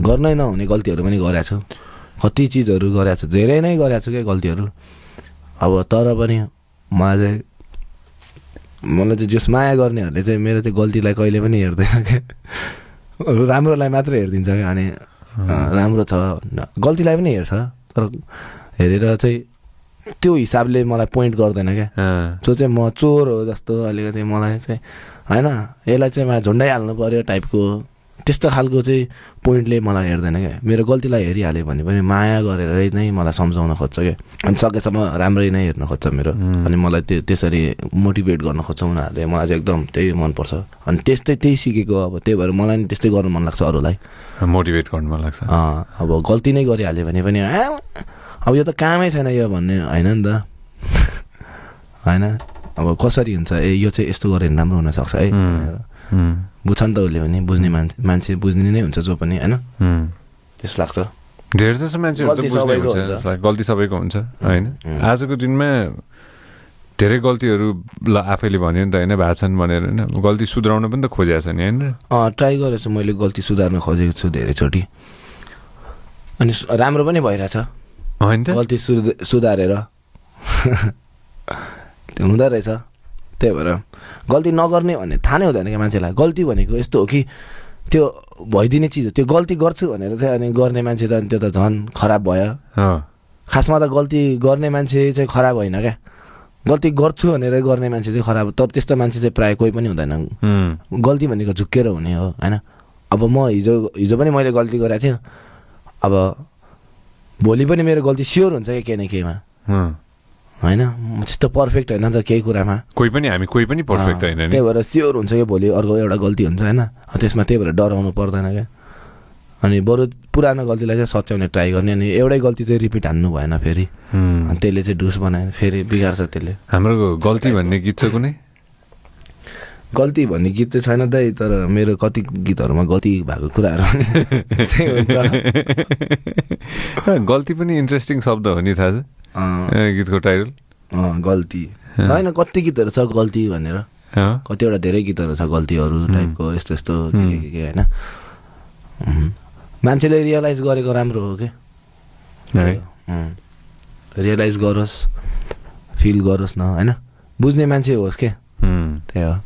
गर्नै नहुने गल्तीहरू पनि गरेको छु, कति चिजहरू गरेको छु, धेरै नै गरेको छु क्या गल्तीहरू। अब तर पनि मलाई चाहिँ जस माया गर्नेहरूले चाहिँ मेरो त्यो गल्तीलाई कहिले पनि हेर्दैन क्या, राम्रोलाई मात्रै हेरिदिन्छ क्या। अनि राम्रो छ गल्तीलाई पनि हेर्छ, तर हेरेर चाहिँ त्यो हिसाबले मलाई पोइन्ट गर्दैन क्या। जो चाहिँ म चोर हो जस्तो अलिकति मलाई चाहिँ होइन, यसलाई चाहिँ मलाई झुन्डाइहाल्नु पऱ्यो टाइपको त्यस्तो खालको चाहिँ पोइन्टले मलाई हेर्दैन क्या। मेरो गल्तीलाई हेरिहाल्यो भने पनि माया गरेर नै मलाई सम्झाउन खोज्छ क्या। अनि सकेसम्म राम्रै नै हेर्न खोज्छ मेरो। अनि मलाई त्यसरी मोटिभेट गर्न खोज्छ उनीहरूले, मलाई चाहिँ एकदम त्यही मनपर्छ। अनि त्यही सिकेको, अब त्यही भएर मलाई नि त्यस्तै गर्नु मन लाग्छ, अरूलाई मोटिभेट गर्नु मन लाग्छ। अब गल्ती नै गरिहाल्यो भने पनि अब यो त कामै छैन यो भन्ने होइन नि त होइन। अब कसरी हुन्छ यो चाहिँ यस्तो गऱ्यो भने राम्रो हुनसक्छ है, बुझ्छ नि त उसले पनि, बुझ्ने मान्छे बुझ्ने नै हुन्छ जो पनि होइन, त्यस्तो लाग्छ। धेरै जस्तो मान्छेहरू त बुझ्ने हुन्छ, गल्ती सबैको हुन्छ होइन। आजको दिनमा धेरै गल्तीहरू आफैले भन्यो नि त होइन, भएको छन् भनेर होइन, गल्ती सुधार्न पनि त खोजेको छ नि होइन। ट्राई गरेको छु मैले, गल्ती सुधार्न खोजेको छु धेरैचोटि, अनि राम्रो पनि भइरहेछ होइन त, गल्ती सुधारेर हुँदो रहेछ। त्यही भएर गल्ती नगर्ने भन्ने थाहा नै हुँदैन क्या मान्छेलाई। गल्ती भनेको यस्तो हो कि त्यो भइदिने चिज हो, त्यो गल्ती गर्छु भनेर चाहिँ अनि गर्ने मान्छे त अनि त्यो त झन् खराब भयो। खासमा त गल्ती गर्ने मान्छे चाहिँ खराब होइन क्या, गल्ती गर्छु भनेर गर्ने मान्छे चाहिँ खराब। तर त्यस्तो मान्छे चाहिँ प्रायः कोही पनि हुँदैन। गल्ती भनेको झुक्केर हुने हो होइन। अब म हिजो पनि मैले गल्ती गरेको थिएँ, अब भोलि पनि मेरो गल्ती स्योर हुन्छ क्या केही न केहीमा होइन। त्यस्तो पर्फेक्ट होइन नि त केही कुरामा, कोही पनि पर्फेक्ट होइन। त्यही भएर स्योर हुन्छ कि भोलि अर्को एउटा गल्ती हुन्छ होइन, त्यसमा त्यही भएर डराउनु पर्दैन क्या। अनि बरु पुरानो गल्तीलाई चाहिँ सच्याउने ट्राई गर्ने, अनि एउटै गल्ती चाहिँ रिपिट हान्नु भएन फेरि, अनि त्यसले चाहिँ ढुस बनायो फेरि बिगार्छ त्यसले। हाम्रो गल्ती भन्ने गीत छ कुनै? गल्ती भन्ने गीत चाहिँ छैन दाइ, तर मेरो कति गीतहरूमा गल्ती भएको कुराहरू हुन्छ। गल्ती पनि इन्ट्रेस्टिङ शब्द हो नि, थाहा छ गीतको टाइटल? गल्ती होइन, कति गीतहरू छ गल्ती भनेर, कतिवटा धेरै गीतहरू छ गल्तीहरू टाइपको यस्तो यस्तो के होइन। मान्छेले रियलाइज गरेको राम्रो हो कि, रियलाइज गरोस्, फिल गरोस् न होइन, बुझ्ने मान्छे होस् के, त्यही हो।